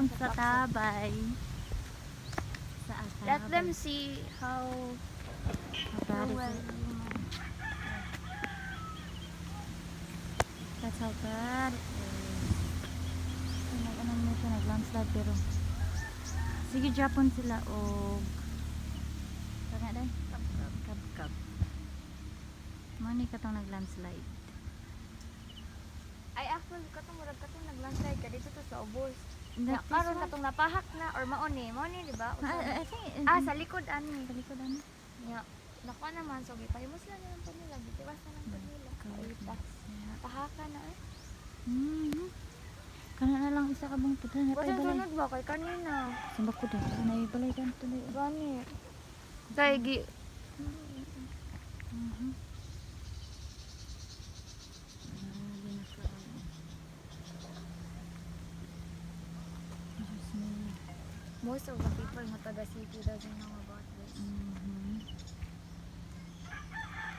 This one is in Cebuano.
Japon sa Tabay. Sa Atabay. Let them see How how bad is well it? That's how bad it is. So, nag-ano na siya, nag-landslide pero sige Japon sila og nga day? Kabkab. Mao ni katong nag-landslide. Ay, actually, katong murag katong naglandslide ka dito to sa ubos. That Na, is karon one? Katong napahak na or mao ni, mao ni, di ba? Usa I think Ah, sa likod ani. Sa likod ani. Nya, nakuha naman so gipahimos lang naman po nila, gitiwas na lang po nila. Goodness. Ay, pahaka na eh. Kana na lang isa ka bang puta na Basta pa balay. sunod ba kay kanina? Samba ko din. Na balay kan tuloy. Gani. Kay gi Grabe na kaayo. Diyos mio. Most of the people nga taga city doesn't know about this.